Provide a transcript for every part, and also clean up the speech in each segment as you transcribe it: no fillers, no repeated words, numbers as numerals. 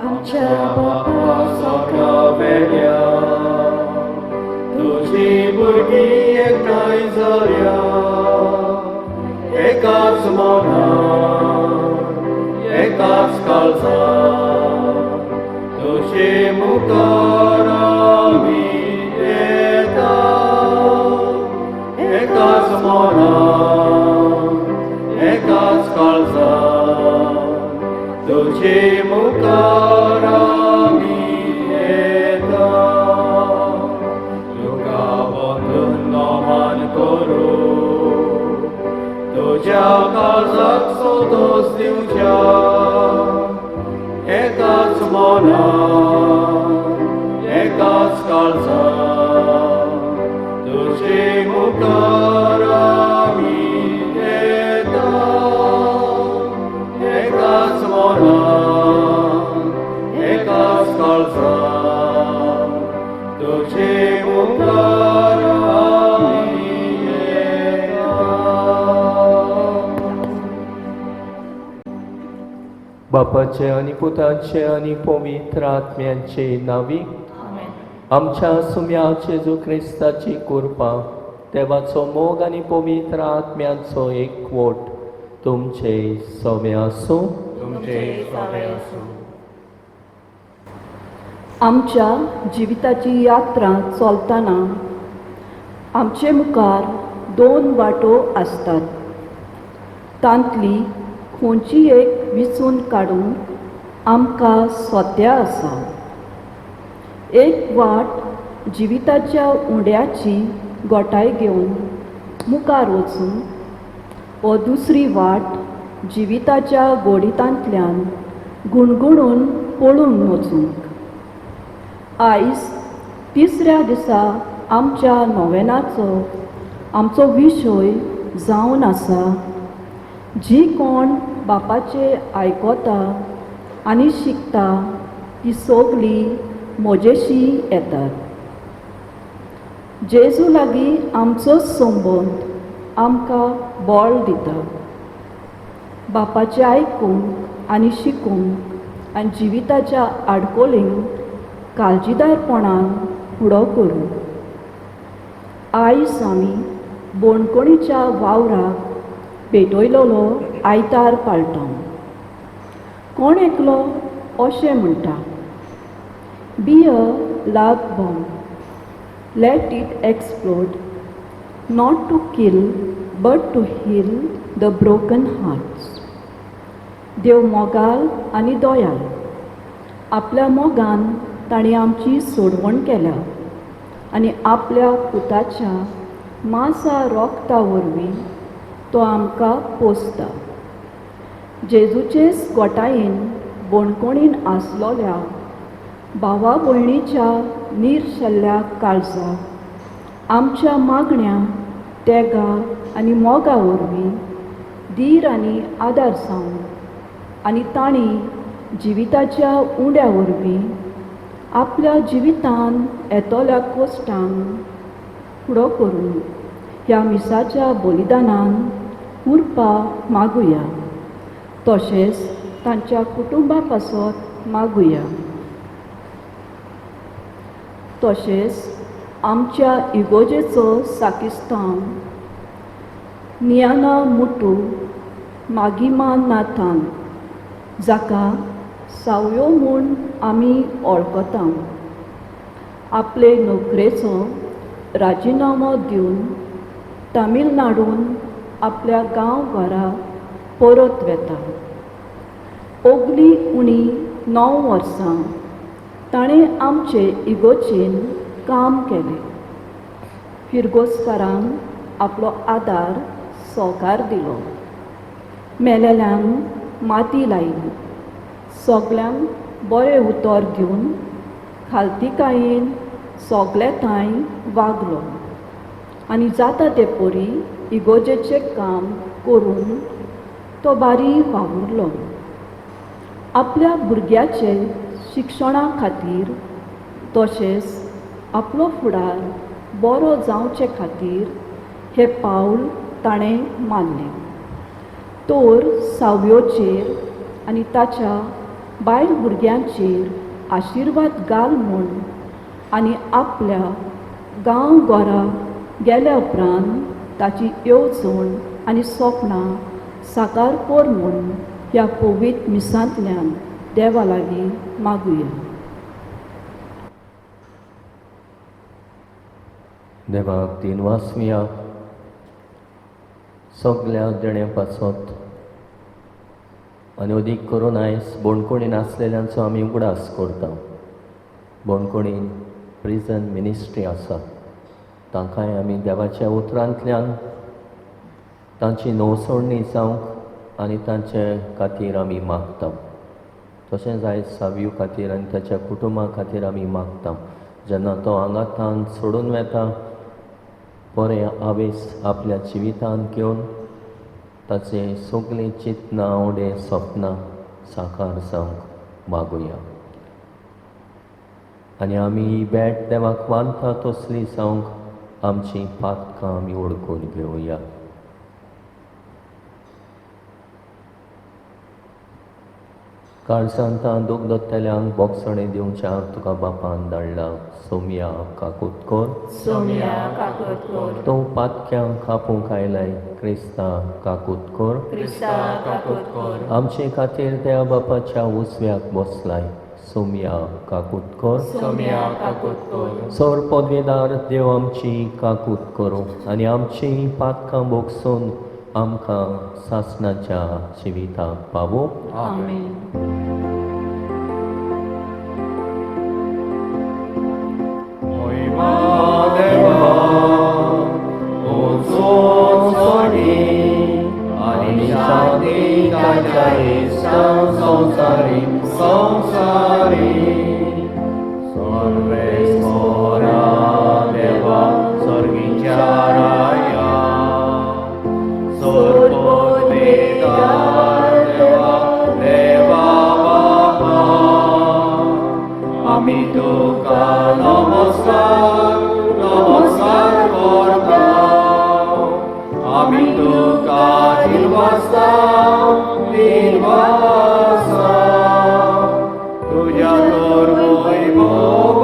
आमच्या बापा सोर्गावेल्या, तुजी भुरगीं एकठांय जाल्या, एकाच मनान एकाच काळजान तुजे मुखार आमी येता, एकाच मनान एकाच काळजान तुजे मुखार आमी येता. तुका वंदून नमन करूं, तुज्या काळजाक संतोस दिवच्या, एकाच मनान एकाच काळजान तुजे मुखार आमी येता, एकाच मनान एकाच काळजान तुजे मुखार आमी येता. बापाचे आनी पुताचे आनी पवित्र आत्म्याचे नांवी. आमच्या सुम्या जेजू क्रिस्ताची कृपा, देवाचो मोग आनी पवित्र आत्म्याचो एकवट तुमचे सवे आसूं. तुमचे सवे आसूं. आमच्या जिविताची यात्रा चलतना आमचे मुखार दोन वाटो आसतात. तांतली खंयची एक विचून काडूंक आमकां सोद्या आसा. एक वाट जिविताच्या उंड्याची गोटाय घेवन मुखार वचूंक वो दुसरी वाट जिविताच्या गोडितांतल्यान गुणगुणून पळून वचूंक. आयज तिसऱ्या दिसा आमच्या नोवेनाचो आमचो विशय जावन आसा, जी कोण बापाचे आयकता आनी शिकता ती सगळीं म्हजेशी येतात. जेजू लागीं आमचो संबंद आमकां बळ दिता बापाचें आयकूंक आनी शिकूंक आनी जिविताच्या आडकोळींक काळजीदारपणान फुडो करूंक. आयज आमी बणकोणीच्या वावराक पेटयलोलो आयतार पाळटा. कोण एकलो अशें म्हणटा, "Be a love bomb, let it explode, not to kill but to heal the broken hearts." देव मोगाल आनी दयाल. आपल्या मोगान ताणें आमची सोडवण केल्या आनी आपल्या पुताच्या मांसा रोगता वरवीं तो आमकां पोसता. जेजूचेच गोटायेन बणकोणीन आसलोल्या भावा भयणीच्या निर्शेल्ल्या काळजाक आमच्या मागण्या तेगा आनी मोगा वरवीं धीर आनी आदार जावन आनी तांणी जिविताच्या उंड्या वरवीं आपल्या जिवितान येतल्या कोश्टांक फुडो करून ह्या मिसाच्या बलिदानान उरपा मागुया, तशेंच तांच्या कुटुंबा पासत मागुया. तशेंच आमच्या इगोजेचो साकिस्तांव नियाना मुटू मागिमा नाथान, जाका सावयो म्हूण आमी वळखता, आपले नोकरेचो राजिनामो दिवन तामिळनाडून आपल्या गांव घरा परत वेता. ओगली उणी 9 वर्सां ताणें आमचे इगोचेन काम केलें. फिरगोजकारांक आपलो आदार सहकार दिलो, मेलेल्यांक माती लायली, सगल्यांक बरें उतर दिवन खालतीकायेन सगळे थंय वागलो आनी जाता ते परी इगोजेचें काम करून तो बारी वावुरलो. आपल्या भुरग्याचे शिक्षणा खातीर तशेंच आपलो फुडार बरो जावचे खातीर हें पावल ताणें मारलें. तर सावयोचेर आनी ताच्या बायल भुरग्यांचेर आशिर्वाद घाल म्हूण आनी आपल्या गांव घरा गेल्या उपरांत ताची येवजण आनी सपनां साकार कर म्हूण ह्या पवित्र मिसांतल्यान देवा लागीं मागुया. देवाक तीन वासुया सगल्या देण्या पासत आनी अदीक करून आयज बोणकोणीन आसलेल्यांचो आमी उगडास करता. बोणकोणीन प्रिजन मिनिस्ट्री आसा, तांकांय आमी देवाच्या उतरांतल्यान तांची नवसोडणी जावंक आनी तांचे खातीर आमी मागता. तशेंच आयज सावयू खातीर आनी ताच्या कुटुंबा खातीर आमी मागता. जेन्ना तो हांगाथावन सोडून वेता बरें आवेस आपल्या जिवितांत घेवन ताचे सगळीं चिंतनां आवडे सपनां साकार जावंक मागुया. आनी आमी ही भेट देवाक मानता तसली जावंक आमची पातकां आमी ओळखून घेवया. काळजांत दूख दोत्तल्यांक बोगसणें दिवच्याक तुका बापान धाडला. सोमया काकूत कर, सोमया काकूत कर. तूं पातक्यांक कापूंक आयलाय क्रिस्ता काकूत कर, क्रिस्ता काकूत कर. आमचे खातीर त्या बापाच्या उजव्याक बसलाय. सोमया काकूत कर, सोमया काकूत कर. सोर पदवेदार देव आमची काकूत करूं आनी आमची पातकां भोगसून आमकां सासणाच्या जिविताक पावो. आमेन. संसारी संसारी सर्वेस्पोरा देवा स्वर्गीच्या राया सोरपोदेदार देवा देवा बापा आमी तुका नमस्कार नमस्कार करता आमी तुका दिलवासा दिलवासा तुज्या तर वैभव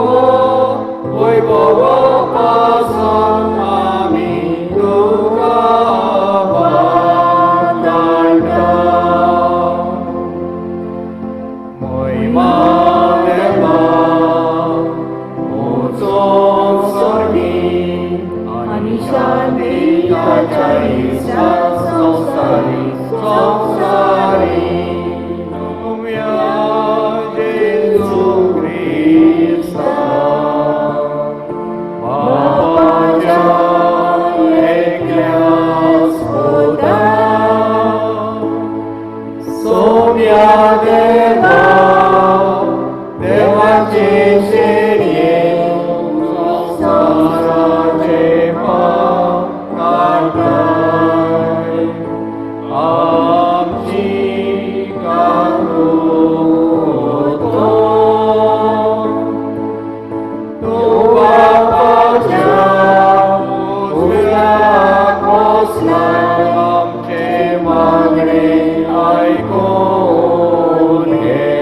वैभव पासून आमी तुका वांदळटा. महिमा देवा उंचोन स्वर्गी आनी शांती ताच्या इश्टा संवसारी संवसारी. जेजू क्रिस्ता बापाच्या एकल्याच पुता सोम्या देवा देवाचे शेणये संवसाराचे पाप काडटाय आमची काकूत कर. तूं बापाच्या उजव्याक बसलाय आमचे मागणे आयकून घे.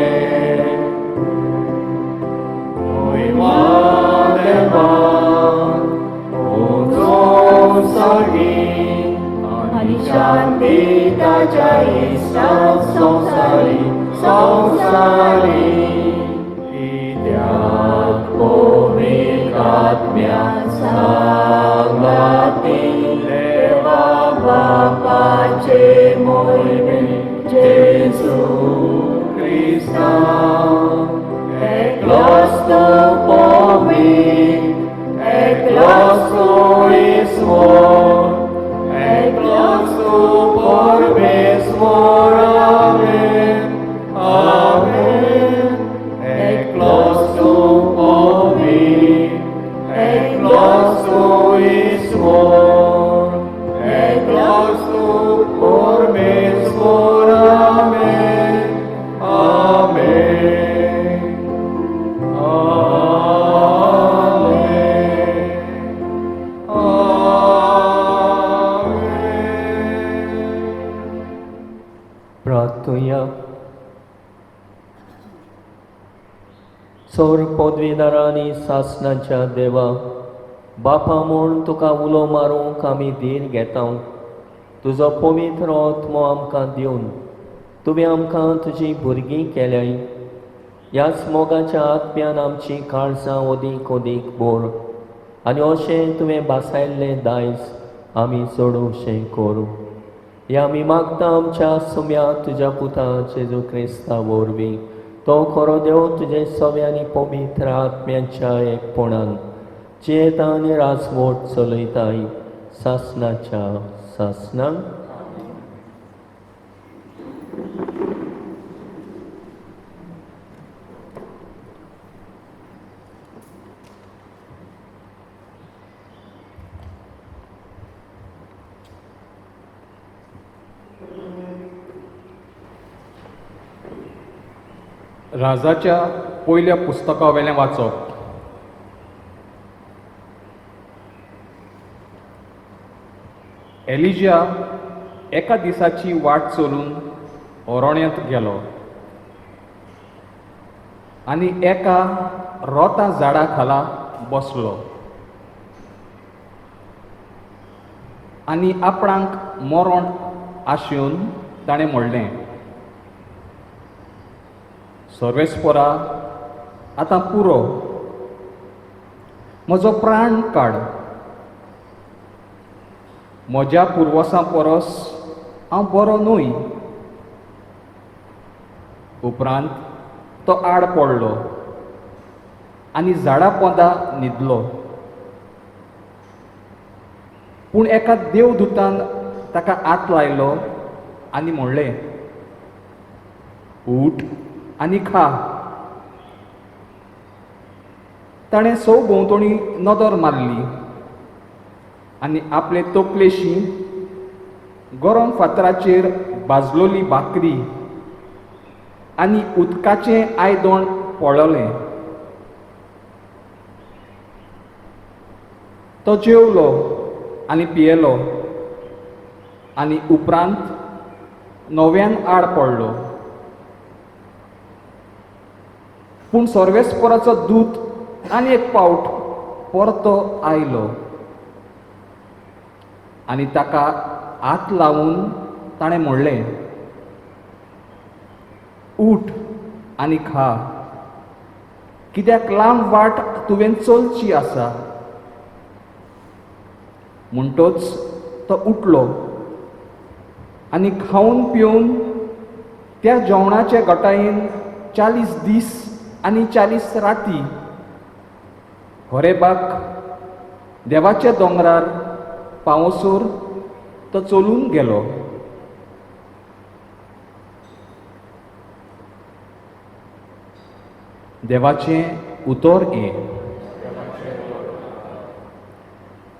महिमा देवा उंचोन स्वर्गी आनी शांती ताच्या इश्टा संवसारी संवसारी. कित्याक पवित्र आत्म्या सांगाती देवा बापाचे मोहिमे जेजू क्रिस्ता एकलोच तूं पवित्र एकलोच तूं ईश्वर एकलोच तूं परमेश्वर. आमेन आमेन. एकलोच तूं पवित्र एकलोच चड पदवीदारांनी सासणाच्या देवा बापा म्हूण तुका उलो मारूंक आमी धीर घेता. तुजो पवित्र आत्मो आमकां दिवन तुवें आमकां तुजी भुरगीं केल्याय. ह्याच मोगाच्या आत्म्यान आमची काळजां ओदीक ओदीक बोर आनी अशें तुवें भासायल्लें दायज आमी चडोवशें करूं. हें आमी मागता आमच्या सुम्या तुज्या पुता जेजू क्रिस्ता वरवीं. तो खरो देव तुजे सव्यानी पवित्र आत्म्याच्या एकपणान जियेता आनी राजवट चलयताय सासणाच्या सासणाक. राजाच्या पयल्या पुस्तका वेलें वाचप. एलिजा एका दिसाची वाट चलून ओरोण्यांत गेलो आनी एका रोता झाडा खाला बसलो आनी आपणाक मरण आशेवन ताणें म्हणलें, सर्वेस्परा आतां पुरो, म्हजो प्राण काड. म्हज्या पुर्वसां परस हांव बरो न्हय. उपरांत तो आड पडलो आनी झाडा पोंदा न्हिदलो. पूण एका देवदूतान ताका हात लायलो आनी म्हणलें, उठ आनी खा. ताणें सवभोंवतणी नदर मारली आनी आपले तकलेशी गरम फातराचेर भाजलोली भाकरी आनी उदकाचें आयदण पळयलें. तो जेवलो आनी पियेलो आनी उपरांत नव्यान आड पडलो. पूण सर्वेस्पराचो दूत आनी एक पावट परतो आयलो आनी ताका हात लावन ताणें म्हणलें, उठ आनी खा, कित्याक लांब वाट तुवें चलची आसा. म्हणटोच तो उठलो आनी खावन पिवन त्या जेवणाच्या गटायेन 40 दीस आनी 40 राती होरेबाक देवाच्या दोंगरार पावसर तो चलून गेलो. देवाचें उतर हें.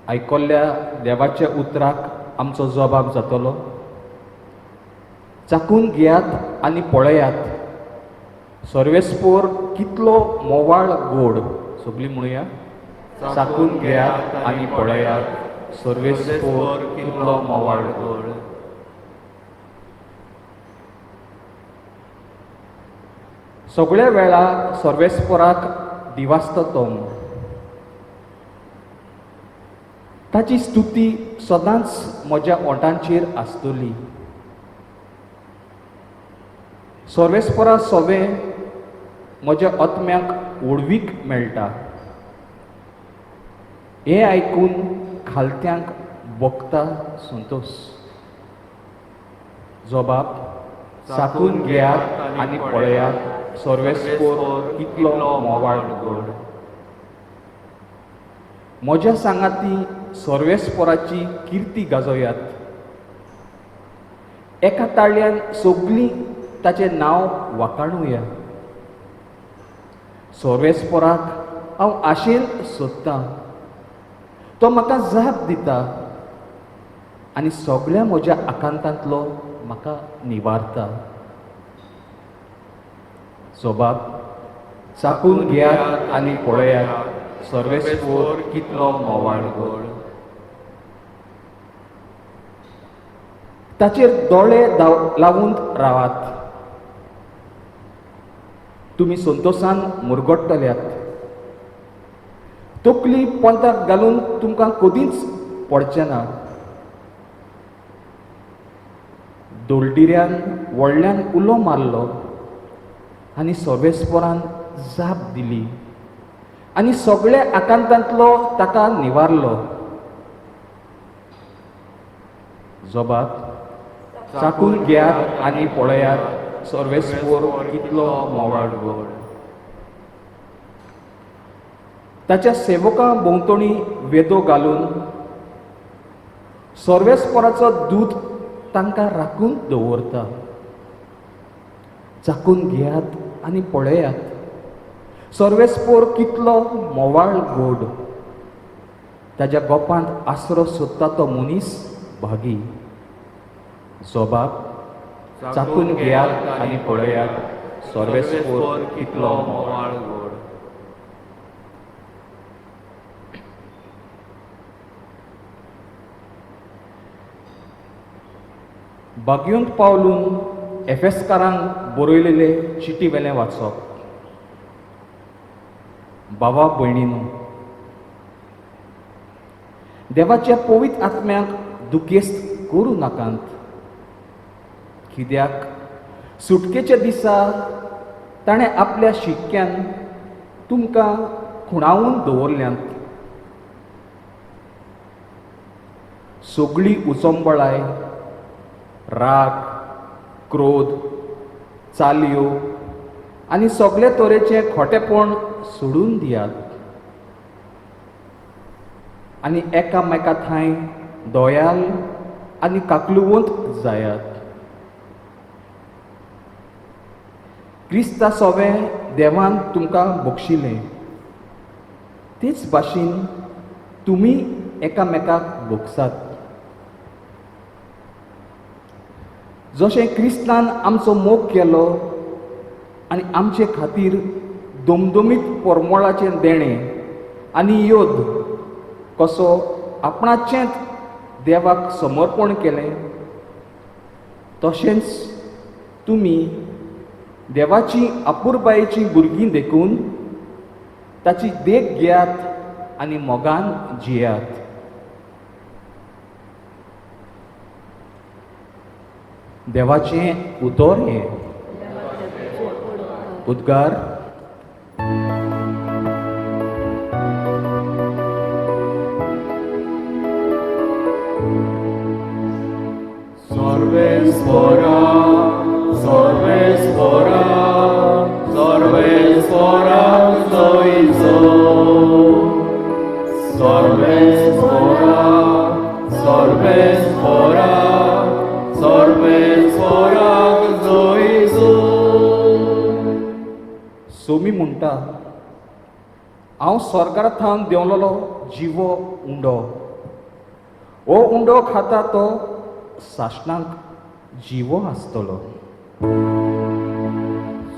आयकल्ल्या देवाच्या उतराक आमचो जबाब जातलो. चाकून घेयात आनी पळयात सर्वेस्पोर कितलो मोवाळ गोड. सगळीं म्हणुया, चाकून घेयात आनी पळयात सर्वेस्पोर कितलो मोवाळ गोड. सगळ्या वेळा सर्वेस्पोराक दिवास्त तो, ताची स्तुती सदांच म्हज्या ओंठांचेर आसतली. सर्वेस्परा सोवे म्हज्या आत्म्याक व्हडवीक मेळटा. हें आयकून खालत्यांक भोगता संतोश. जबाब, चाकून घेयात आनी पळयात सर्वेस्पोर कितलो मोवाळ गोड. म्हज्या सांगाती सर्वेस्पोराची किर्ती गाजोयात. एका ताळ्यान सगळीं ताचें नांव वाखाणुया. सर्वेस्पोराक हांव आशेन सोदतां, तो म्हाका जाप दिता आनी सगळ्या म्हज्या आकांतांतलो म्हाका निवारता. सोबाब, चाकून घेयात आनी पळयात सर्वेस्पोर कितलो मोवाळ गोड. ताचेर दोळे लावून रावात, तुमी संतोशान मुरगट्टल्यात. तकली पोंताक घालून तुमकां कदींच पडचें ना. दोलडिऱ्यान व्हडल्यान उलो मारलो आनी सर्वेस्परान जाप दिली आनी सगळ्या आकांतांतलो ताका निवारलो. जोबाक चाकून घेयात आनी पळयात सर्वेस्पोर कितलो मोवाळ गोड. ताच्या सेवकां भोंवतणी वेदो घालून सर्वेस्पराचो दूत तांकां राखून दवरता. चाकून घेयात आनी पळयात सर्वेस्पोर कितलो मोवाळ गोड. ताज्या गोपांत आसरो सोदता तो मनीस भागी. जोबाक चाकून घेयात आनी पळयात सर्वेस्पोर कितलो मोवाळ गोड. बागयोंत पावलून एफेस्कारांक बरयलेले चिटी वेलें वाचप. बाबा भयणीनू, देवाच्या पवित्र आत्म्याक दुखेस्त करूं नाकात, कित्याक सुटकेच्या दिसा ताणें आपल्या शिक्क्यान तुमकां खुणावून दवरल्यांत. सगळी उचंबळाय, राग, क्रोध, चालयो आनी सगळे तरेचें खोटेपण सोडून दियात आनी एकामेका थंय दयाल आनी काकलुवंत जायात. क्रिस्ता सोवें देवान तुमकां बक्षिलें, तेच भाशेन तुमी एकामेकाक भोगसात. जशें क्रिस्तान आमचो मोग केलो आनी आमचे खातीर दमदमीत परमळाचें देणें आनी योद्ध कसो आपणाचेंच देवाक समर्पण केलें, तशेंच तुमी देवाची अपुरबायेची भुरगीं देखून ताची देख घेयात आनी मोगान जियात. देवाचें उतर हें. उद्गार. सर्वेस्पोरा सर्वेस्पोरा सर्वेस्पोरा जोइजो. सर्वेस्पोरा सर्वेस्पोरा सर्वेस्पोरा जोइजो. सोमी म्हणटा, हांव स्वर्गार थावन देंवलेलो जिवो उंडो. हो उंडो खाता तो सासणाक जिवो आसतलो.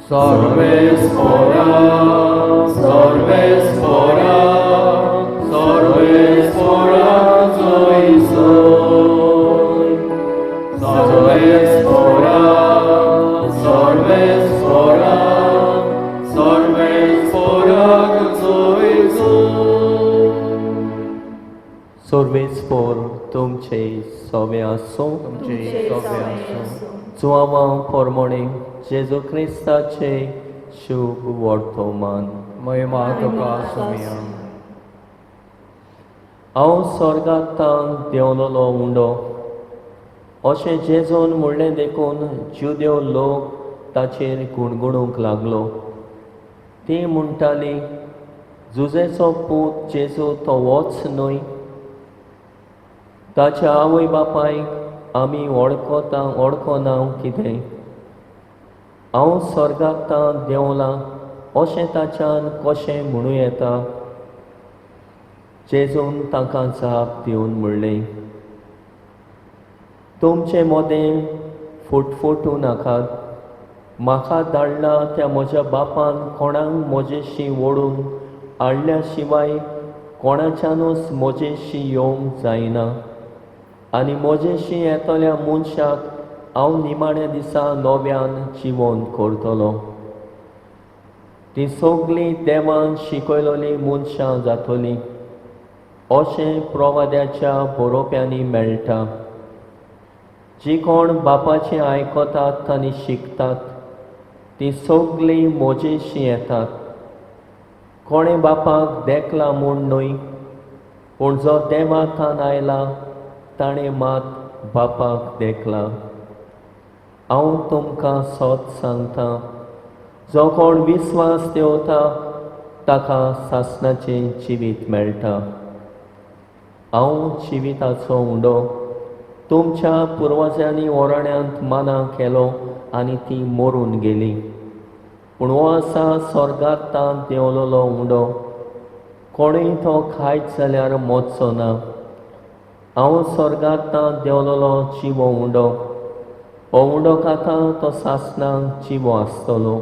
सर्वेस्पोरा सर्वेस्पोरा सर्वेस्पोरा जोइजो. सर्वेस्पोरा सर्वेस्पोरा सर्वेस्पोरा जोइजो. सर्वेस्पोर तुमचे सोवे आसूं. तुमचे सोवे आसूं. जुआंव पोरमोणे जेजू क्रिस्ताचे शुभ वर्तमान. महिमा तुका सोमिया. हांव स्वर्गांत देंवलेलो उंडो अशें जेजून म्हणलें देखून जुदेव लोक ताचेर गुणगुणूंक लागलो. ती म्हणटाली, जुजेचो पूत जेजू तो वच न्हय? ताच्या आवय बापायक आमी वळखता वळखना कितें? हांव स्वर्गांत देंवलां अशें ताच्यान कशें म्हणूं येता? जेजून तांकां जाप दिवन म्हणलें, तुमचे मदें फुटफुटूं नाकात. म्हाका धाडला त्या म्हज्या बापान कोणाक म्हजेशी ओडून हाडल्या शिवाय कोणाच्यानूच म्हजेशी येवंक जायना, आनी म्हजेशी येतल्या मनशाक हांव निमाण्या दिसा नव्यान जिवंत करतलो. ती सगळीं देवान शिकयलोलीं मनशां जातलीं अशें प्रवाद्याच्या बरोवप्यांनी मेळटा. जी कोण बापाचें आयकतात आनी शिकतात ती सगळीं म्हजेशी येतात. कोणें बापाक देखला म्हूण न्हय, पूण जो देवाथान आयला ताणें मात बापाक देखला. हांव तुमकां सत सांगता, जो कोण विस्वास दवरता ताका सासणाचें जिवीत मेळटा. हांव जिविताचो उंडो. तुमच्या पुर्वजांनी ओरण्यांत माना केलो आनी ती मरून गेली, पूण हो आसा स्वर्गांत देंवलोलो उंडो. कोणूय तो खायत जाल्यार मरचो ना. हांव स्वर्गांत देंवलोलो जिवो उंडो. हो उंडो खाता तो सासणाक जिवो आसतलो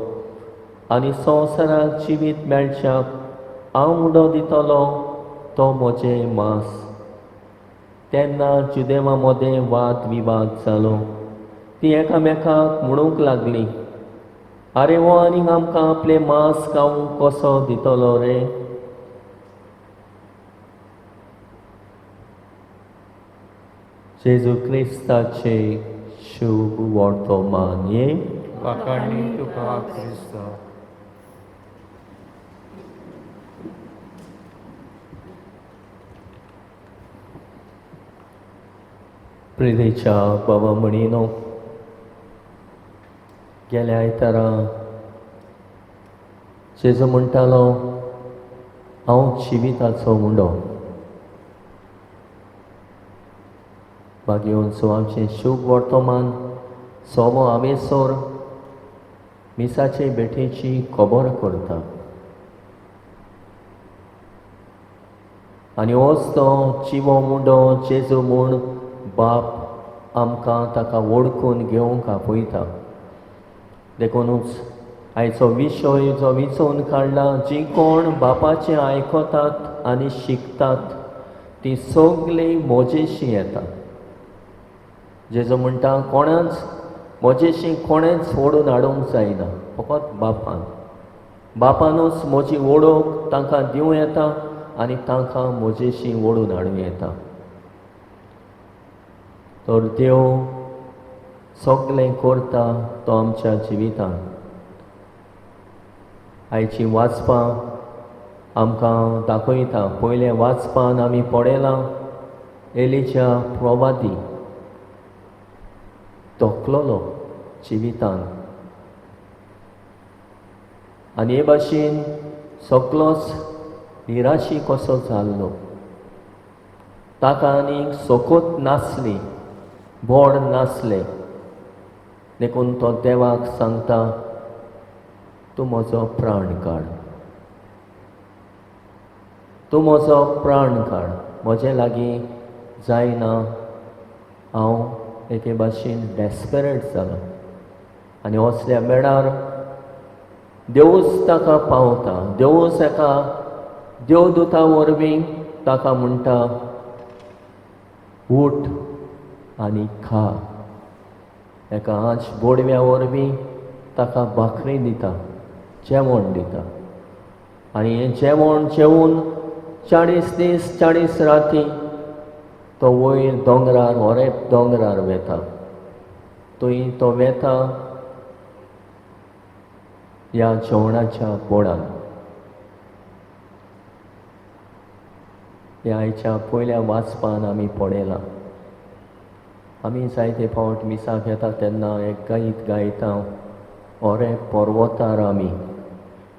आनी संवसाराक जिवीत मेळच्याक हांव उंडो दितलो तो म्हजें मांस. तेन्ना जुदेवा मदें वाद विवाद जालो. ती एकामेकाक म्हणूंक लागली, आरे हो आनीक आमकां आपलें मांस खावंक कसो दितलो रे? जेजू क्रिस्ताचे शुभ वर्तमान. ये वाखाणी तुका क्रिस्ता. प्रितीच्या बाबा म्हणिनो, गेल्या आयतारा जेजू म्हणटालो, हांव जिविताचो उंडो. मागीर आमचें शुभ वर्तमान सोमो आमेसोर मिसाचे भेटेची खबर करता आनी होच तो जिवो मुंडो जेजू म्हूण बाप आमकां ताका वळखून घेवंक आपयता. देखूनच आयचो विशय जो विचोवन काडला, जी कोण बापाचें आयकतात आनी शिकतात ती सगळीं म्हजेशी येतात. जेजू म्हणटा, कोणाच म्हजेशी कोणेंच ओडून हाडूंक जायना, फकत बापान. बापानूच म्हजी ओडूंक तांकां दिवं येता आनी तांकां म्हजेशी ओडून हाडूं येता. तर देव सगळें करता तो आमच्या जिवितांत. आयची वाचपां आमकां दाखयता. पयलें वाचपान आमी पळयलां एलीच्या प्रवादी तोखलोलो जिवितान आनी हे भाशेन सगलोच निराशी कसो जाल्लो. ताका आनीक सोकोत नासली, बोड नासलें. देखून तो देवाक सांगता, तूं म्हजो प्राण काड, तूं म्हजो प्राण काड, म्हजे लागीं जायना, हांव एके भाशेन डेस्परेट जालो. आनी असल्या वेळार देवूच ताका पावता. देवूच एका देवदूता वरवीं ताका म्हणटा, उठ आनी खा. एका आंच बोडव्या वरवीं ताका भाकरी दिता, जेवण दिता. आनी हें जेवण जेवन 40 दीस 40 राती तो वयर दोंगरार, होरेब दोंगरार वेता. थंय तो वेता ह्या जेवणाच्या बोडान. ह्या आयच्या पयल्या वाचपान आमी पळयलां. आमी जायते फावट मिसाक येता तेन्ना एक गायत गायता, ओरे पर्वतार आमी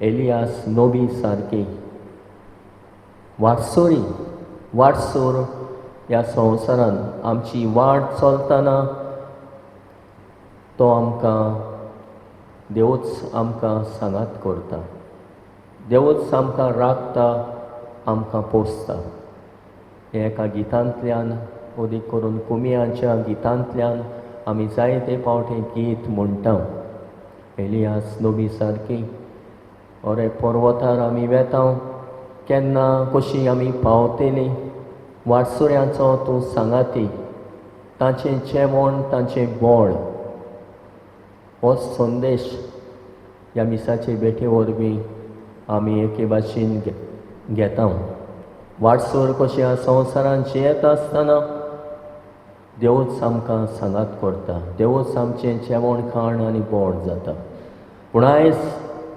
एलियास नबी सारकी वाटसोरी वाटसोर ह्या संवसारान आमची वाट चलतना तो आमकां देवूच आमकां सांगात करता, देवूच आमकां राखता, आमकां पोसता. हे एका गितांतल्यान, अदीक करून कुमियांच्या गितांतल्यान आमी जायते फावट हें गीत म्हणटा. एलियास नबी सारकी अरे पर्वतार आमी वेता, केन्ना कशी आमी पावतली, वाटसुऱ्यांचो तूं सांगाती, तांचें जेवण तांचें बळ. हो संदेश ह्या मिसाचे भेटे वरवीं आमी एके भाशेन घेता. वाटसर कशें संवसारान जियेता आसतना देवूच आमकां सांगात करता, देवूच आमचें जेवण खाण आनी बोड जाता. पूण आयज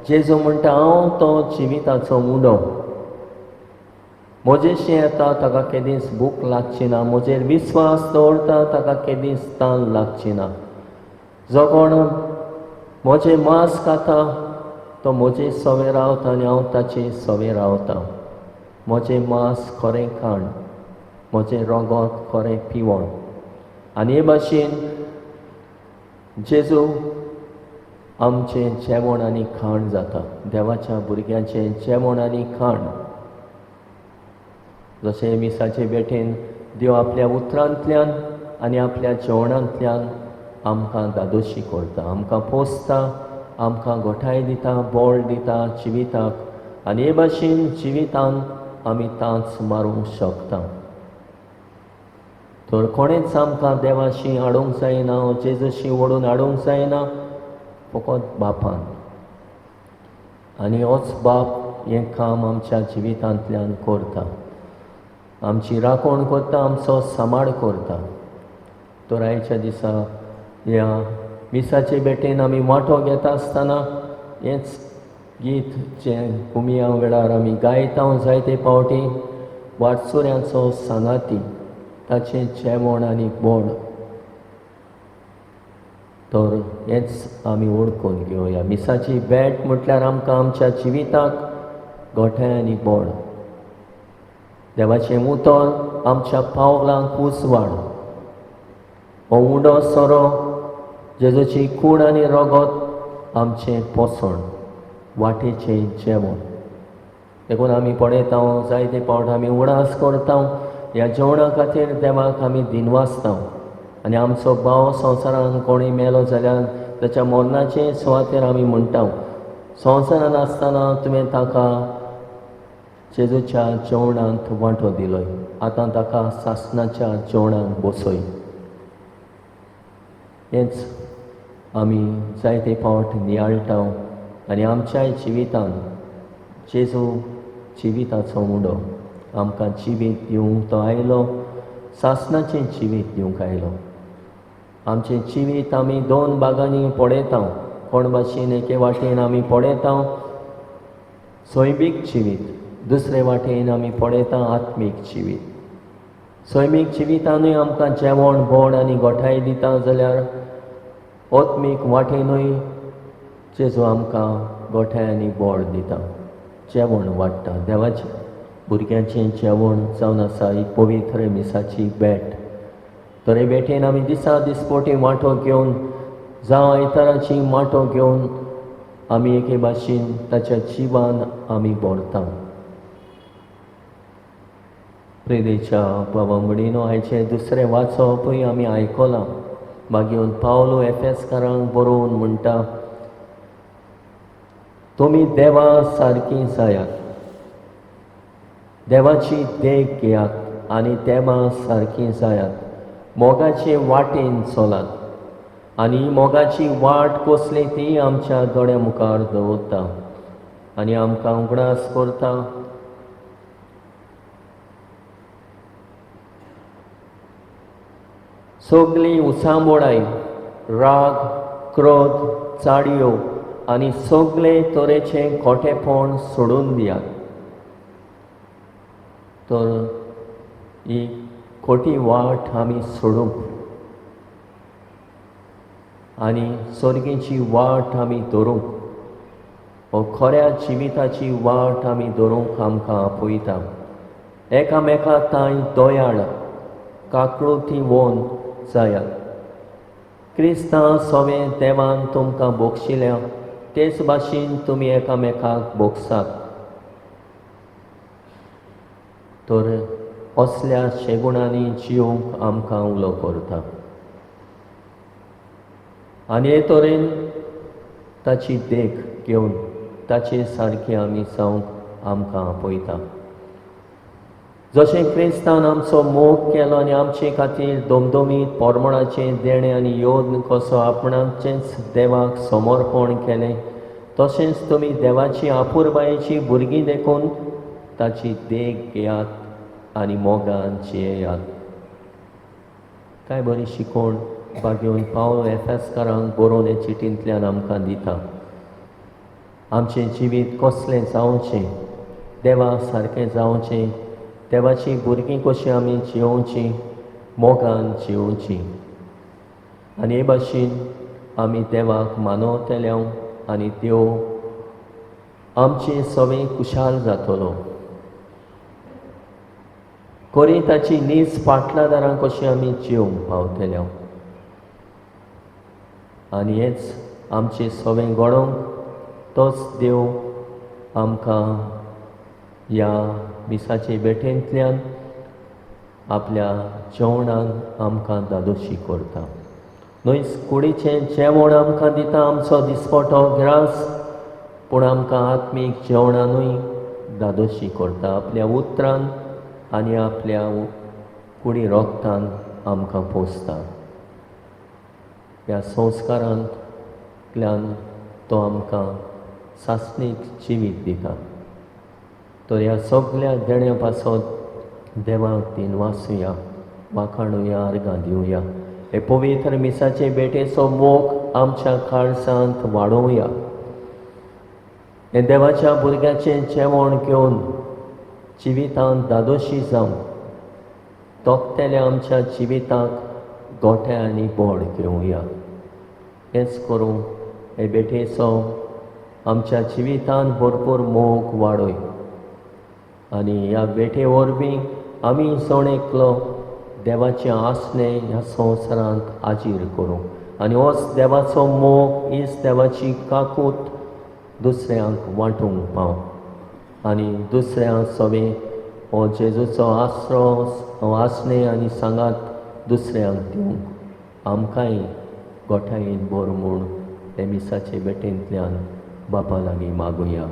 जेजू म्हणटा, हांव तो जिविताचो उंडो, म्हजेशी येता ताका केदींच भूक लागची ना, म्हजेर विस्वास दवरता ताका केदींच तान लागची ना. जो कोण म्हजें मांस खाता तो म्हजे सवे रावता आनी हांव ताचे सवे रावता. म्हजें मांस खरें खाण, म्हजें रगत खरें पिवण. आनी हे भाशेन जेजू आमचें जेवण आनी खाण जाता, देवाच्या भुरग्यांचें जेवण आनी खाण. जशें मिसाचे भेटेन देव आपल्या उतरांतल्यान आनी आपल्या जेवणांतल्यान आमकां दादोशी करता, आमकां पोसता, आमकां गोठाय दिता, बळ दिता जिविताक. आनी हे भाशेन जिवितान आमी तांच मारूंक शकता. तर कोणेंच आमकां देवाशी हाडूंक जायना, जेजूशी ओडून हाडूंक जायना, फकत बापान. आनी होच बाप हें काम आमच्या जिवितांतल्यान करता, आमची राखण करता, आमचो सांबाळ करता. तर आयच्या दिसा ह्या मिसाचे भेटेन आमी वांटो घेता आसतना हेंच गीत जें कुमिया वेळार आमी गायता जायते फावटी, वाटसुऱ्यांचो सांगाती, ताचें जेवण आनी बोड. तर हेंच आमी ओळखून घेवया. मिसाची भेट म्हटल्यार आमकां आमच्या जिविताक गोठे आनी बोड, देवाचें उतर आमच्या पावलांक उजवाड, हो उंडो सोरो जेजूची कूड आनी रगत आमचें पोसण, वाटेचें जेवण. देखून आमी पळयता जायते फावट आमी उडास करता, ह्या जेवणा खातीर देवाक आमी दिनवासता. आनी आमचो भाव संवसारान कोणूय मेलो जाल्यार ताच्या मरणाचे सुवातेर आमी म्हणटा, संवसारान आसतना तुवें ताका जेजूच्या जेवणांत वांटो दिलोय, आतां ताका सासणाच्या जेवणाक बसय. हेंच आमी जायते फावट नियाळटा आनी आमच्याय जिवितान जेजू जिविताचो उंडो आमकां जिवीत दिवंक तो आयलो, सासणाचें जिवीत दिवंक आयलो. आमचें जिवीत आमी दोन भागांनी पळयता, कोण भाशेन एके वाटेन आमी पळयता सैमीक जिवीत, दुसरे वाटेन आमी पळयता आत्मीक जिवीत. सैमीक जिवितानूय आमकां जेवण बोड आनी गोठाय दिता जाल्यार आत्मीक वाटेनूय जेजू आमकां गोठाय आनी बोड दिता, जेवण वाडटा. देवाचें भुरग्यांचें जेवण जावन आसा ही पवित्र मिसाची भेट. तर हे भेटेन आमी दिसा दिसपोटी वांटो घेवन, जावं आयताराची वांटो घेवन आमी एके भाशेन ताच्या जिवान आमी भरता. प्रेरीच्या बाबा म्हणिनो आयचें दुसरें वाचपूय आमी आयकलां. मागीर पावलो एफेसकारांक बरोवन म्हणटा, तुमी देवा सारकीं जायात, देवाची देख घेयात आनी देवा सारकीं जायात, मोगाचे वाटेन चलात. आनी मोगाची वाट कसली ती आमच्या दोळ्या मुखार दवरता आनी आमकां उगडास करता. सगळीं उचांबोडाय, राग, क्रोध, चाडयो आनी सगळे तरेचें खोटेपण सोडून दियात. तर ही खोटी वाट आमी सोडूंक आनी सर्गीची वाट आमी धरूंक, हो खऱ्या जिविताची वाट आमी धरूंक आमकां आपयता. एकामेका तांय दयाळ काकळुती वोन जायात. क्रिस्तांव सवें देवान तुमकां बोगशिल्या तेच भाशेन तुमी एकामेकाक बोगसात. तर असल्या शेगुणांनी जिवंक आमकां उलो करता आनी हे तरेन ताची देख घेवन ताचे सारके आमी जावंक आमकां आपयता. जशें क्रिस्तान आमचो मोग केलो आनी आमचे खातीर दमदमीत परमळाचें देणें आनी योद्न कसो आपणाचेंच देवाक समर्पण केलें, तशेंच तुमी देवाची आपुरबायेची भुरगीं देखून ताची देख घेयात आनी मोगान जियेयात. काय बरी शिकवण बागेवन पावल एफेसकारांक बरोवन हे चिटींतल्यान आमकां दिता. आमचें जिवीत कसलें जावचें, देवा सारकें जावचें, देवाचीं भुरगीं कशीं आमी जियोवचीं, मोगान जियोवचीं. आनी हे भाशेन आमी देवाक मानवतले आनी देव आमचें सगळें खुशाल जातलो. कोरी ताची नीज पाटलादारां कशीं आमी जिवंक पावतले. आनी हेच आमचें सगळें घडोवंक तोच देव आमकां ह्या मिसाचे भेटेंतल्यान आपल्या जेवणान आमकां दादोशी करता. न्हय कुडीचें जेवण आमकां दिता आमचो दिसपटो ग्रास, पूण आमकां आत्मीक जेवणानूय दादोशी करता. आपल्या उतरान आनी आपल्या कुडी रोगतान आमकां पोसता. ह्या संस्कारांतल्यान तो आमकां सासणीक जिवीत दिता. तर ह्या सगल्या देण्या पासत देवाक दिनवासुया, वाखाणुया, अर्गां दिवया. हे पवित्र मिसाचे भेटेचो मोग आमच्या काळजांत वाडोवया. हे देवाच्या भुरग्याचें जेवण घेवन जिवितांत दादोशी जावं तोखतेल्या आमच्या जिविताक गोठे आनी बोड घेवया. हेंच करूं हे भेटेचो आमच्या जिवितांत भरपूर मोग वाडय आनी ह्या भेटे वरवीं आमी जण एकलो देवाचें आसणें ह्या संवसारांत आजीर करूं आनी होच देवाचो मोग, हीच देवाची काकूत दुसऱ्यांक वांटूंक पाव आनी दुसऱ्यांक सगळें हो जेजूचो आसरो, हो आसणें आनी सांगात दुसऱ्यांक दिवंक आमकांय गोठायेन बोर म्हूण हे मिसाचे भेटेंतल्यान बापा लागीं मागुया.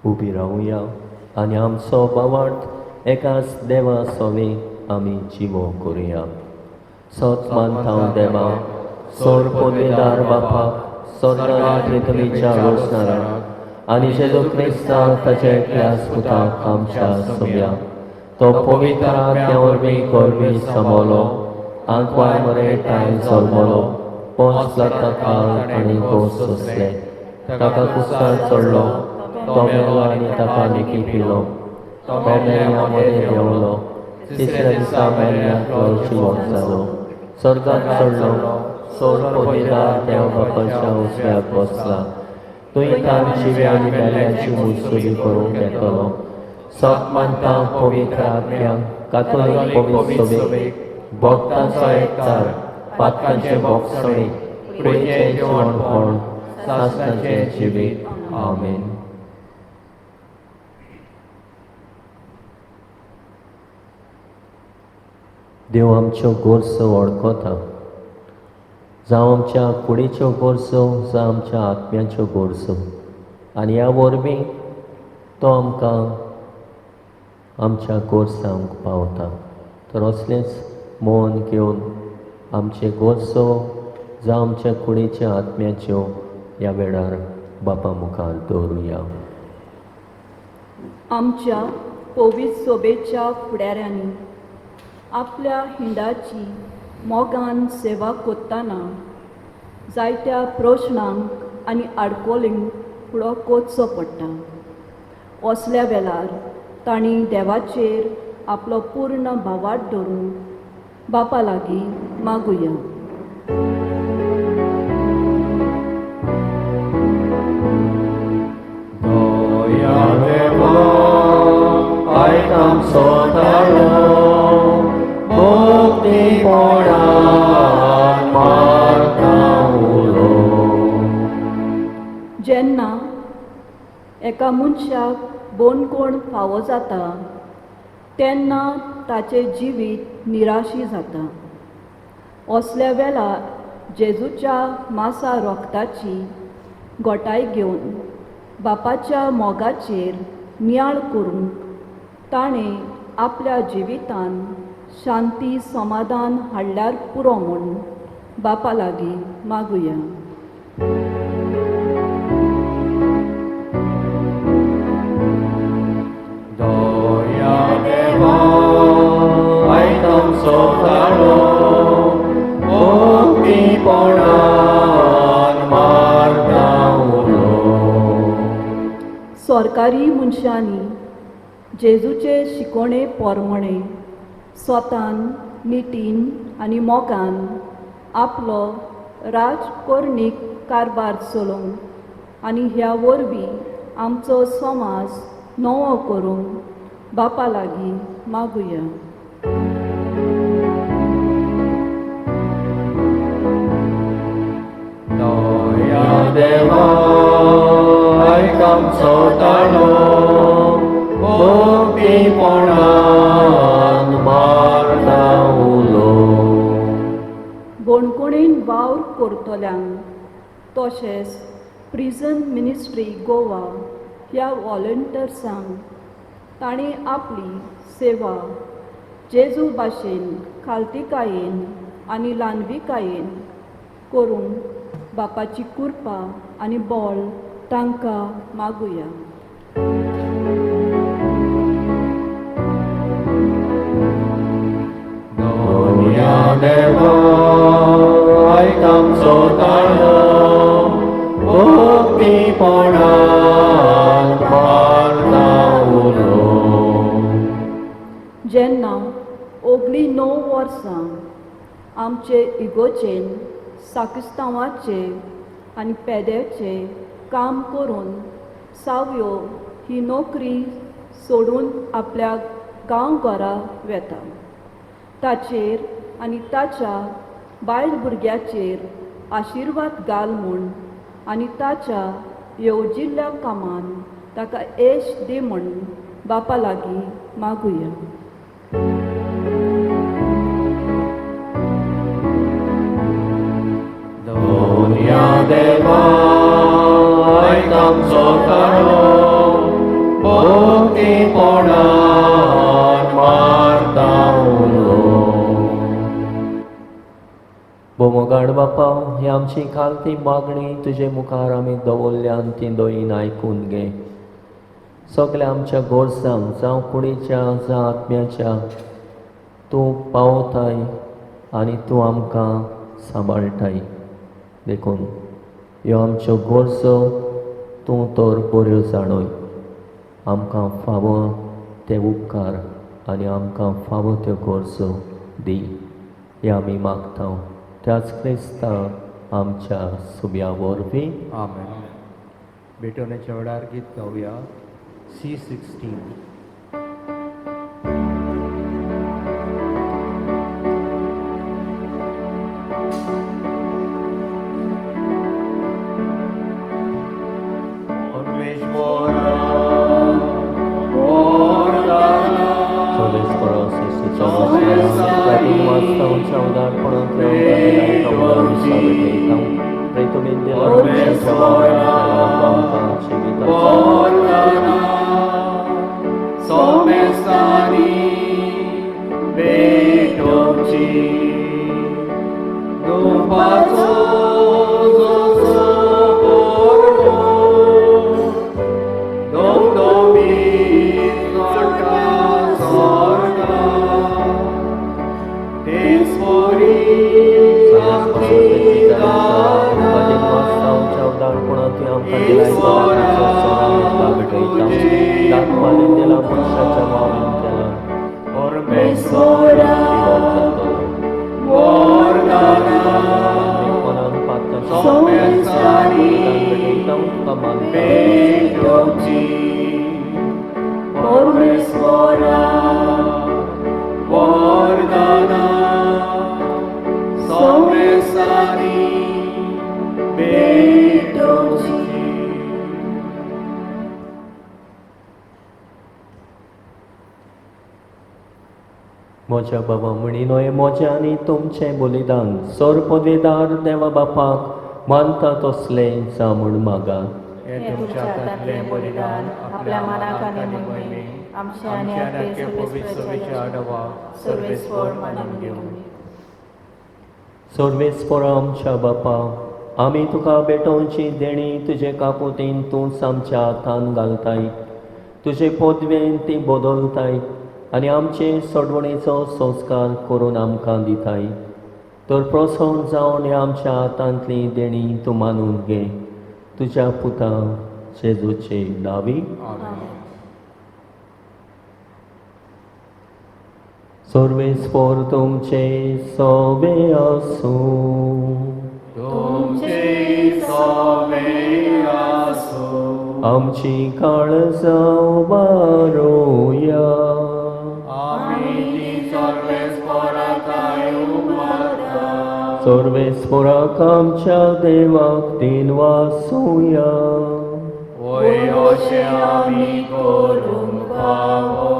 उबी रावुया आनी आमचो बावार्थ एकाच देवा सवे आमी जिवो करुया. सत मानता देवा, सोर पदवेदार बापाक, स्वर्गांत पृथ्वीच्या रोसणाराक आनी जेजू क्रिस्ताक ताच्या एकल्याच पुताक आमच्या सोम्या, तो पवित्र आत्म्या वरवीं गर्भी समवलो, आंकवार मरे ताणें जल्मलो, 5 लाखां काळ ताणें गोस सोंसले, ताका कुस्तार चडलो, तो मेलो आनी ताका लेखी पिलो, तो मेल्ल्या मदें देंवलो, तिसऱ्या दिसा मेल्ल्यांतलो जिवो जालो, स्वर्गांत चडलो, सोर पदवेदार देव बापाच्या उजव्याक बसला, थंय तान जिव्या आनी मेल्ल्यांची मुजसुदी करूंक येतलो. सत मानता पवित्र आत्म्यांक, कातोलीक पवित्र सभेक, भक्तांचो एकचार, पातकांचें भोगसणें, कुडीचें जिवणपण, सासणाचें जिवीत. आमेन. देव आमच्यो गरजो वळखता, जावं आमच्या कुडीच्यो गरजो, जावं आमच्या आत्म्याच्यो गरजो, आनी ह्या वरवीं तो आमकां आमच्या गरजांक पावता. तर असलेंच मन घेवन आमचे गरजो जावं आमच्या कुडीच्या आत्म्याच्यो ह्या वेळार बापा मुखार दवरुया. आमच्या पवित्र सोबेच्या फुडाऱ्यांनी आपल्या हिंडाची मोगान सेवा करतना जायत्या प्रश्नांक आनी आडकोलींक फुडो करचो पडटा. असल्या वेळार तांणी देवाचेर आपलो पूर्ण भावार्थ धरून बापा लागीं मागुया. दया देवा, आयक आमचो ताळो, भक्तीपणान मारता उलो. जेन्ना एका मनशाक बोणकोण फावो जाता तेन्ना ताचें जिवीत निराशी जाता. असल्या वेळार जेजूच्या मासा रोगताची गोटाय घेवन बापाच्या मोगाचेर नियाळ करूंक ताणें आपल्या जिवितान शांती समाधान हाडल्यार पुरो म्हूण बापा लागीं मागुया. दया देवा आयक आमचो ताळो भक्तीपणान मारता उलो. सरकारी मनशांनी जेजूचे शिकोवणे पोरमणे स्वतान नितीन आनी मोगान आपलो राजकोरणीक कारभार चलोवंक आनी ह्या वरवीं आमचो समाज नवो करूंक बापा लागीं मागुया. दया देवा आयक आमचो ताळो भक्तीपणान मारता उलो. बोणकोणेन वावर करतल्यांक तशेंच प्रिजन मिनिस्ट्री गोवा ह्या वॉलंटियर्सांक तांणी आपली सेवा जेजू भाशेन खालतीकायेन आनी ल्हानविकायेन करूंक बापाची कृपा आनी बळ तांकां मागुया. दया देवा आयक आमचो ताळो भक्तीपणान मारता उलो. जेन्ना ओगली 9 वर्सां आमचे इगोचेन साकिस्तांवाचे आनी पेद्याचे काम करून सावयो ही नोकरी सोडून आपल्या गांवघरा वेता ताचेर आनी ताच्या बायल भुरग्याचेर आशिर्वाद घाल म्हूण आनी ताच्या येवजिल्ल्या कामान ताका येश दी म्हूण बापा लागीं मागुया. दया देवा आयक आमचो ताळो भक्तीपणान मारता उलो. भोमोगाड बापा, ही आमची खालती मागणी तुजे मुखार आमी दवरल्यान ती दोयीन आयकून घे. सगल्या आमच्या गोरसांक जावं कुडीच्या जावं आत्म्याच्या तूं पावताय आनी तूं आमकां सांबाळटाय. देखून ह्यो आमच्यो गरजो तूं तर बऱ्यो जाणय. आमकां फावो ते उपकार आनी आमकां फावो त्यो गरजो दी हे आमी मागता त्याच क्रिस्ता आमच्या सुब्या वरवीं. आमेन. भेटवण्याच्या वेळार गीत गावया C16. म्हज्या बाबा म्हणिनो हें म्हजें आनी तुमचें बलिदान सोर पदवेदार देवा बापाक मानता तसलें जावं म्हूण मागात. हें तुमच्या हातांतलें बलिदान आपल्या मानाक आनी मोहिमेक आमच्या आमच्या आनी आनी आख्या पवित्र सभेच्या आडवाक सर्वेस्पर मानून घेवं. सर्वेस्पर आमच्या बापा, आमी तुका भेटोवची देणी तुजे काकुतीन तूंच आमच्या हातान घालताय, तुजे पदवेन ती बदलताय आनी आमचे सोडवणेचो संस्कार करून आमकां दिताय. तर प्रसन्न जावन ह्या आमच्या हातांतली देणी तूं मानून घे, तुज्या पुता जेजूचे नांवी. सर्वेस्पर तुमचे सोबे आसूं. तुमचे सोबे आसूं. आमची काळजां उबारुया. आमी ती सर्वेस्परा थांय उबारता. सर्वेस्पराक आमच्या देवाक दिनवासुया. वय अशें आमी करूंक फावो.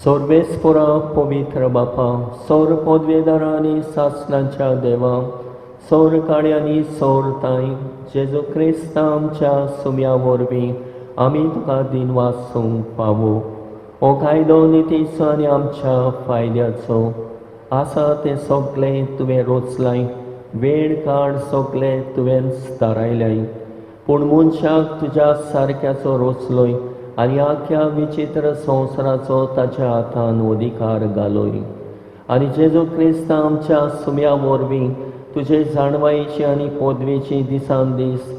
सर्वेस्परा पवित्र बापा, सौर पदवेदारा आनी सासणाच्या देवा, सौर काळ्यांनी सौर ताय जेजू क्रिस्ता आमच्या सुम्या वरवीं आमी तुका दिनवासूंक पावो. हो कायदो नितीचो आनी आमच्या फायद्याचो आसा तें सगळें तुवें रोचलाय, वेळ काळ सगळें तुवेंच थारायलाय. पूण मनशाक तुज्या सारक्याचो रोचलोय आनी आख्या विचित्र संवसाराचो ताच्या हातान अधिकार घालोय. आनी जेजू क्रिस्ता आमच्या सुम्या वरवीं तुजे जाणवायेची आनी पदवेची दिसान दीस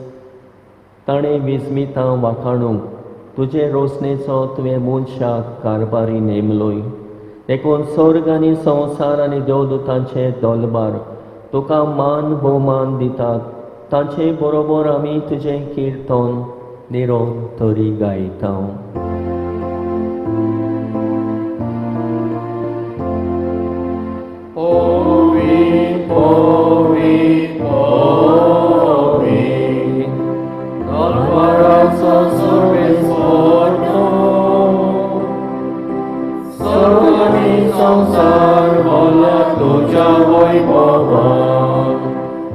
ताणें विस्मितां वाखाणूंक तुजे रोसणेचो तुवें मनशाक कारभारी नेमलोय. देखून स्वर्ग आनी संवसार आनी देवदूतांचे दलबार तुका मान भोवमान दितात, तांचे बरोबर आमी तुजें किर्तन निरंतरी गायता. संसार भरला तुज्या वैभवान,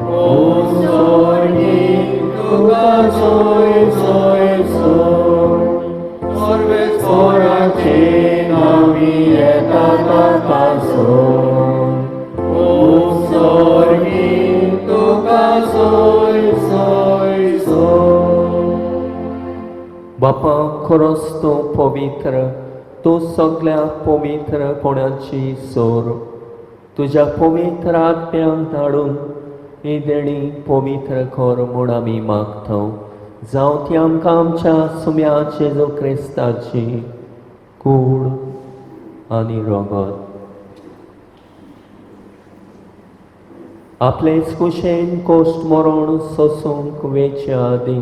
कोण स्वर्गी तुका सोय सोय सोय, सर्वेस्पराचे नांवी येता ताका सोय, कोण स्वर्गी तुका सोय सोय सोय. बापा, खरोच तूं पवित्र, तूं सगळ्या पवित्रपणाची सोर. तुज्या पवित्र आत्म्यांक धाडून ही देणी पवित्र कर म्हूण आमी मागता. जावं ती आमकां आमच्या सुम्या जेजू क्रिस्ताची कूड आनी रगत. आपलेच कुशेन कोश्ट मरण सोसूंक वेचे आदीं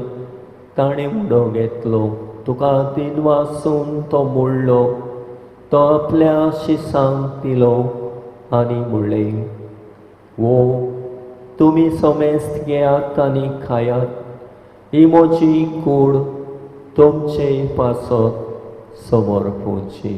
ताणें उडो घेतलो, तुका दिनवासून तो मोडलो, तो आपल्या शिसांक दिलो आनी म्हणलें, वो तुमी समेस्त घेयात आनी खायात, ही म्हजी कूड तुमचे पासत समर्पूची.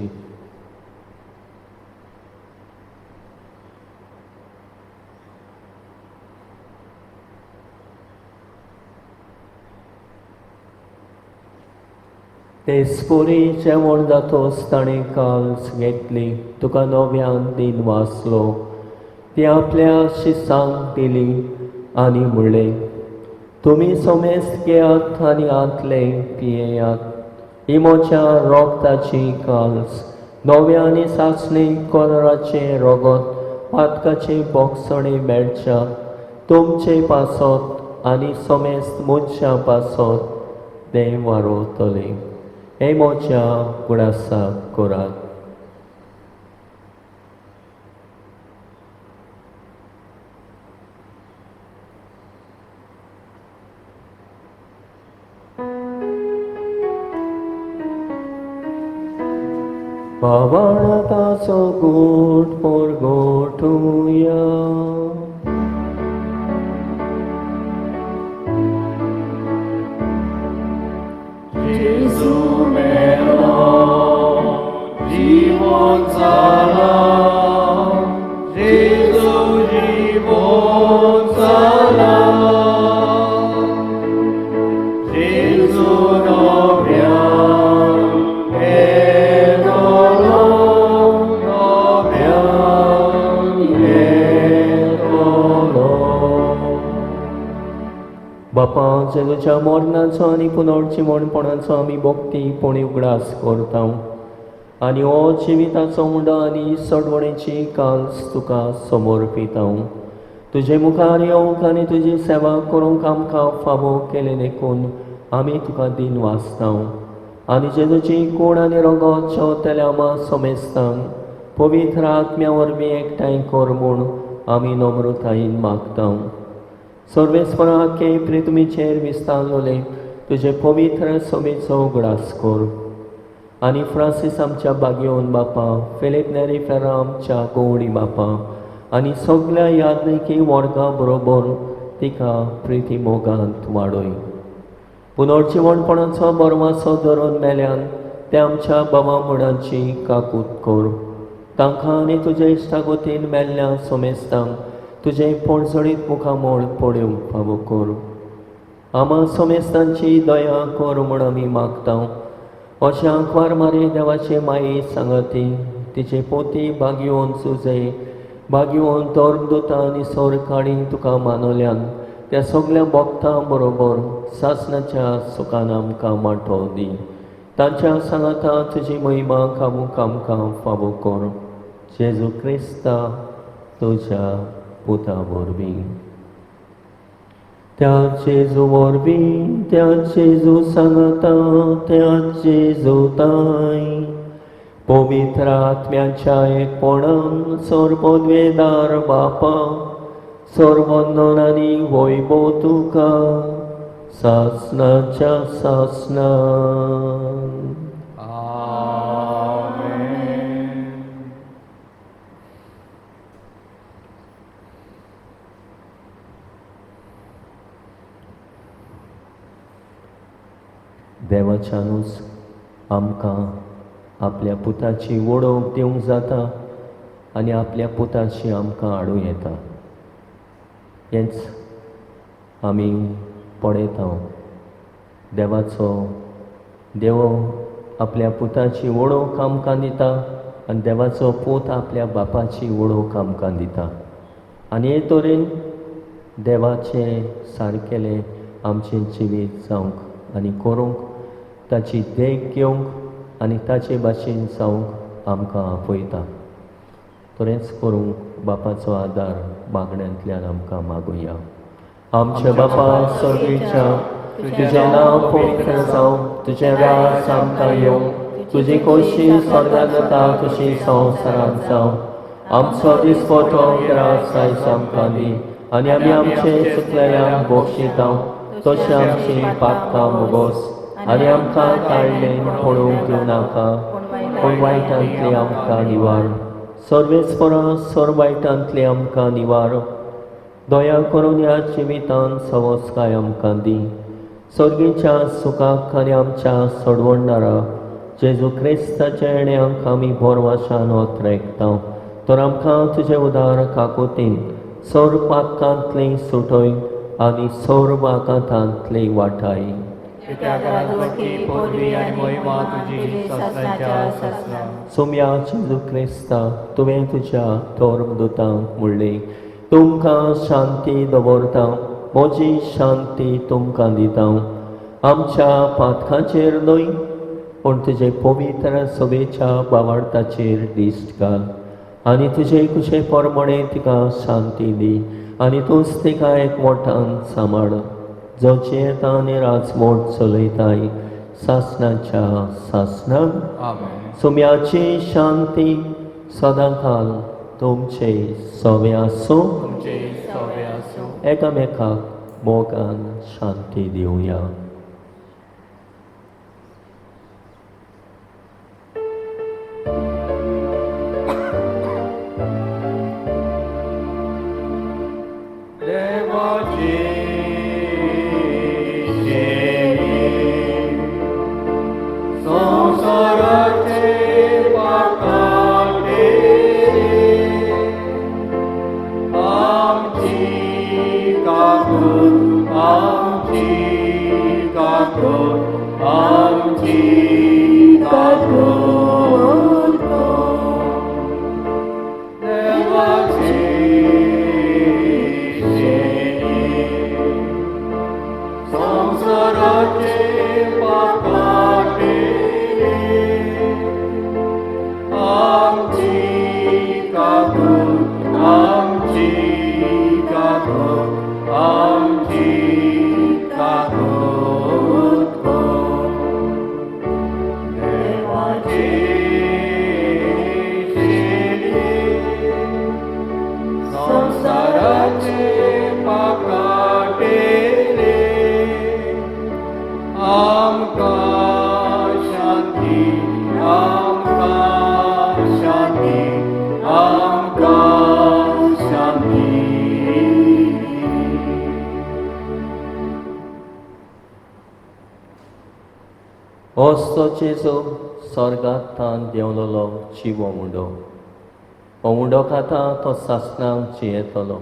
तेचपरी जेवण जातोच ताणें काल्स घेतली, तुका नव्यान दिन वाचलो, ती आपल्या शिसांक दिली आनी म्हणलें, तुमी समेस्त घेयात आनी आंतले पियेयात, ही म्हज्या रोगताची काल्स, नव्या आनी सासणी कोनराचें रगत पातकाचे बोगसणे मेळच्या तुमचे पासत आनी समेस्त मनशां पासत तें वारोवतलें. हे म्हज्या गुणासाक करात. बाबाणताचो गोट पोरगोटुया. जेजू मेलो, जिवन जाला. जेजूच्या मरणाचो आनी पुनर्जिवणपणाचो आमी भक्तीपणी उगडास करता आनी हो जिविताचो उंडो आनी सडवणेची काल्स तुका समर्पिता. तुजे मुखार येवंक आनी तुजी सेवा करूंक आमकां फावो केलें देखून आमी तुका दिन वाचता आनी जेजूची कूड आनी रगत जेवतल्या आमा समेस्तांक पवित्र आत्म्या वरवीं एकठांय कर म्हूण आमी नम्रतायेन मागता. सर्वेस्परा के पृथ्वीचेर विस्तारलोले तुजे पवित्र सभेचो उगडास कर आनी फ्रांसीस आमच्या बागयोन बापा, फिलीप नेरी फेरा आमच्या गोवडी बापा आनी सगल्या याज्ञिकी वर्गा बरोबर तिका प्रिती मोगांत वाडय. पुनर्जिवणपणाचो बरवासो धरून मेल्यान ते आमच्या बाबा मुडांची काकूत कर. तांकां आनी तुजे इश्टागोतीन मेल्ल्या सोमेस्तांक तुजें पोणजणीत मुखामळ पळोवंक फावो कर. आमा सोमेस्तांची दया कर म्हूण आमी मागता. अशें आंकवार मारी देवाचे माये सांगाती तिचे पोती बागयोवन सुजे बागयोवन धर्मदुतां आनी सरकाळी तुका मानवल्यान त्या सगल्या भक्तां बरोबर सासणाच्या सुखान आमकां वांटो दी. तांच्या सांगाता तुजी महिमा खावूंक आमकां फावो कर. जेजू क्रिस्ता तुज्या पुता वरवीं. त्या जेजू वरवीं, त्या जेजू सांगाता, त्या जेजू ताय पवित्र आत्म्याच्या एकपणान सर्वोद्वेदार बापा सर्वंदन आनी वैभव तुका सासणाच्या सासणान. देवाच्यानूच आमकां आपल्या पुताची वडोवंक दिवंक जाता आनी आपल्या पुताची आमकां हाडूं येता. हेंच आमी पळयता. देवाचो देव आपल्या पुताची वडोवंक आमकां दिता आनी देवाचो पूत आपल्या बापाची वडोवंक आमकां दिता आनी हे तरेन देवाचें सारकेलें आमचें जिवीत जावंक आनी करूंक ताची देख घेवंक आनी ताचे भाशेन जावंक आमकां आपयता. तरेंच करूंक बापाचो आदार मागण्यांतल्यान आमकां मागुया. आमच्या बापा सर्गीच्या, तुजें नांव पवित्र जावं, तुजें राज आमकां येवं, तुजी खोशी स्वर्गांत जाता तशी संवसारांत जावं. आमचो दिसपटो ग्रास आयज आमकां दी आनी आमी आमचे चुकलेल्यांक बक्षिता तशें आमची पातकां मुगोस आनी आमकां काडलें पळोवंक दिवं नाका, पूण वायटांतली आमकां निवार. सर्वेस्परा सर वायटांतली आमकां निवार. दया करून ह्या जिवितान सवस्काय आमकां दी. सर्गीच्या सुखाक आनी आमच्या सोडवणदारा जेजू क्रिस्ताच्या येण्याक आमी भरवाशान ओतरेकता. तर आमकां तुजे उदार काकुतीन सर पातकांतली सुटय आनी सर वाकांतांतली वाटाय. सोम्या जेजू क्रिस्ता, तुवें तुज्या धर्मदुतांक म्हणलें, तुमकां शांती दवरता, म्हजी शांती तुमकां दिता. आमच्या पातकांचेर न्हय पूण तुजे पवित्र सभेच्या बावार्थाचेर दिश्ट घाल आनी तुजे कुशे प्रमाणे तिका शांती दी आनी तूंच तिका एकवटान सांबाळ, जो जियेता आनी राजमोट चलयताय सासणाच्या सासणाक. सोम्याची शांती सदांकाल तुमचे सवे आसूं. एकामेकाक मोगान शांती दिवया. आमची काकूत आमची. होच तो जेजू स्वर्गांत देंवलेलो जिवो उंडो. हो उंडो खाता तो सासणाक जियेतलो.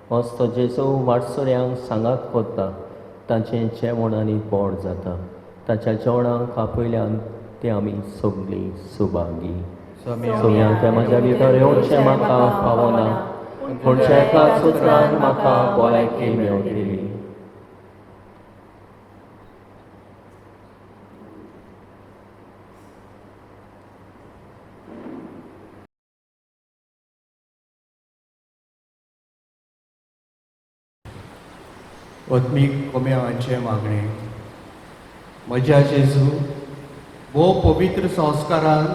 होच तो जेजू वाटसुऱ्यांक सांगात करता, तांचें जेवण आनी पोट जाता. ताच्या जेवणाक आपयल्यान ते आमी सगळीं सुभागी. सोम्या तें म्हज्या भितर येवचें म्हाका फावना, पूण एका सुत्रान म्हाका भलायकी मेवतली. आत्मीक कोम्यावांचें मागणें. म्हज्या जेजू, भोव पवित्र संस्कारान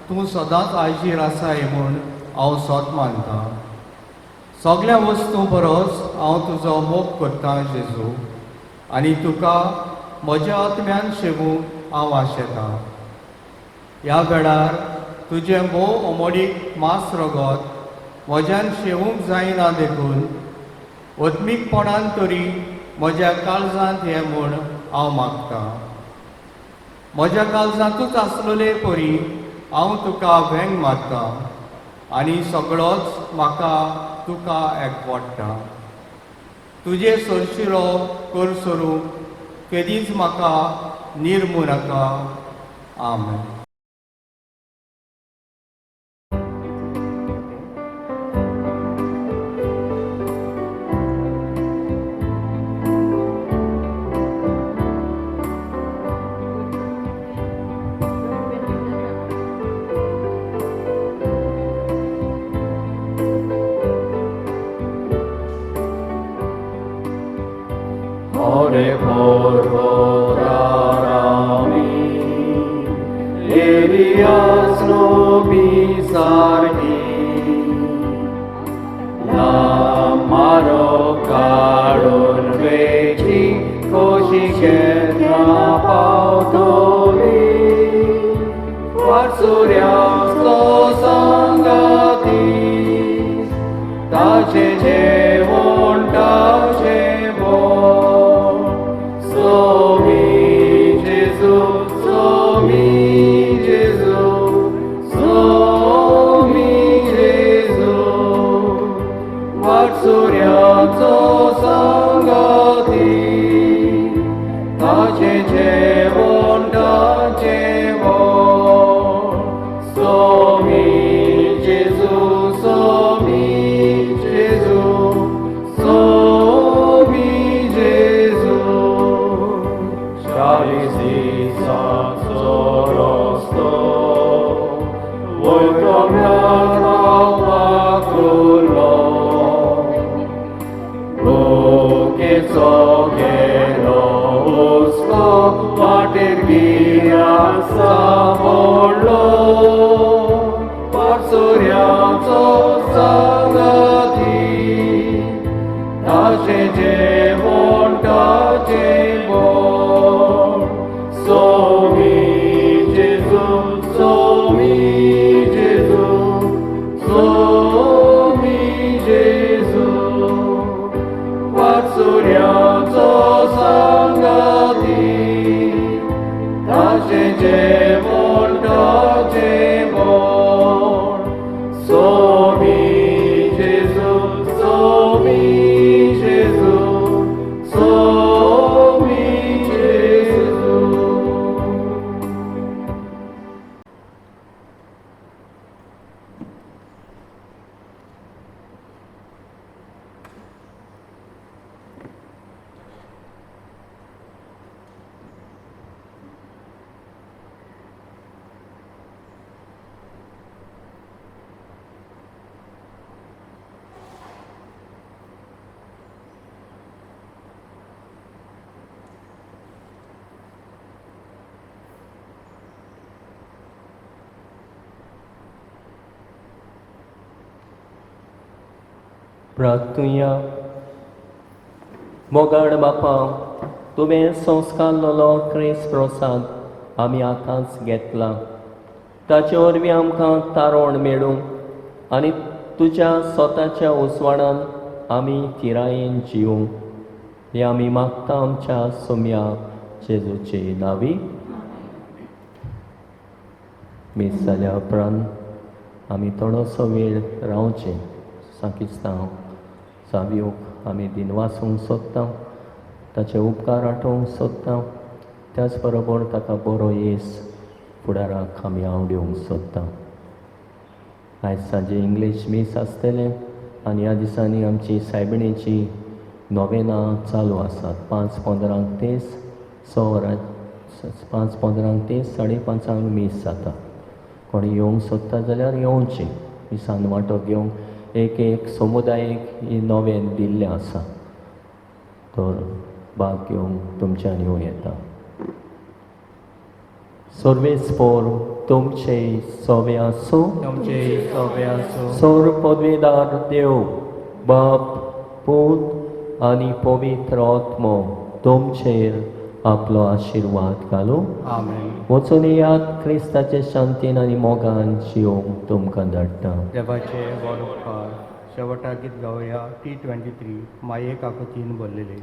तूं सदांच आयजीर आसाय म्हूण हांव सोत मानतां. सगल्या वस्तूं परस हांव तुजो मोग करतां जेजू, आनी तुका म्हज्या आत्म्यान शेवूंक हांव आशेतां. ह्या वेळार तुजें भोव अमोडीक मांस रगत म्हज्यान शेवूंक जायना देखून आत्मीकपणान तरी म्हज्या काळजांत हें म्हूण हांव मागतां. म्हज्या काळजांतूच आसलेले परी हांव तुका वेंग मारतां आनी सगळोच म्हाका तुका एकवडटा. तुजे सरशिरो कर सरूंक केदींच म्हाका निर्मू नाका. आमेन. Ore porvotarami, Elias no bisargi, la maro काडून वेची खोशी केन्ना पावतली, वाटसुऱ्यांचो सांगाती, ताचें जेवण ताचें बोण. सोमी जेजू, सोमी जेजू, सोमी जेजू, वाटसुऱ्यांचो सांगाती, ताचें जेवण ताचें बोण. सोमी जेजू, सोमी जेजू, सोमी जेजू. 40 दिसांचो रस्तो वयतो रावपाक उरलो, भुकेचो गेलो हुस्को, वाटेर गिराक सांपडलो. वाटसुऱ्यांचो सांगाती, ताचें जेवण ताचें बोण. सोमी जेजू, सोमी जेजू, सोमी जेजू, वाटसुऱ्यांचो सांगाती, ताचें जेवण ताचें बोण. सोमी जेजू, सोमी जेजू, सोमी जेजू. प्रार्थुया. मोगाळ बापा, तुवें संस्कारलेलो क्रिस्त प्रसाद आमी आतांच घेतला. ताचे वरवीं आमकां तारण मेळूं आनी तुज्या स्वताच्या उजवाडान आमी थिरायेन जिवूं, हें आमी मागता आमच्या सोम्या जेजूचे नांवी. मीस जाल्या उपरांत आमी थोडोसो वेळ रावचें. साकिस्तांव सावियोक आमी दिनवासूंक सोदता, ताचे उपकार आठोवंक सोदता, त्याच बरोबर ताका बरो येस फुडाराक आमी आवडीवंक सोदता. आयज सांजे इंग्लीश मीस आसतलें आनी ह्या दिसांनी आमची सायबिणीची नोवेनां चालू आसात. 5:15 ते 6 वरां, 5:15 ते 5:30 मीस जाता. कोणी येवंक सोदता जाल्यार येवचें, मिसान वांटो घेवंक. एक एक समुदायीक ही नोवेन दिल्लें आसा, तर भाग घेवंक तुमच्यान येवं येता. सर्वेस्पोर तुमचे सोवे आसूं. तुमचे सोबे आसूं. सोर पदवेदार देव बाप, पूत आनी पवित्र आत्मो तुमचेर आपलो आशिर्वाद घालूं. आमेन. वचून येयात, क्रिस्ताचे शांतीन आनी मोगान जिवंक तुमकां धाडटा. देवाचे व्हड उपकार. शेवटाक गीत गावया T 23, माये काकुतीन भरलेले.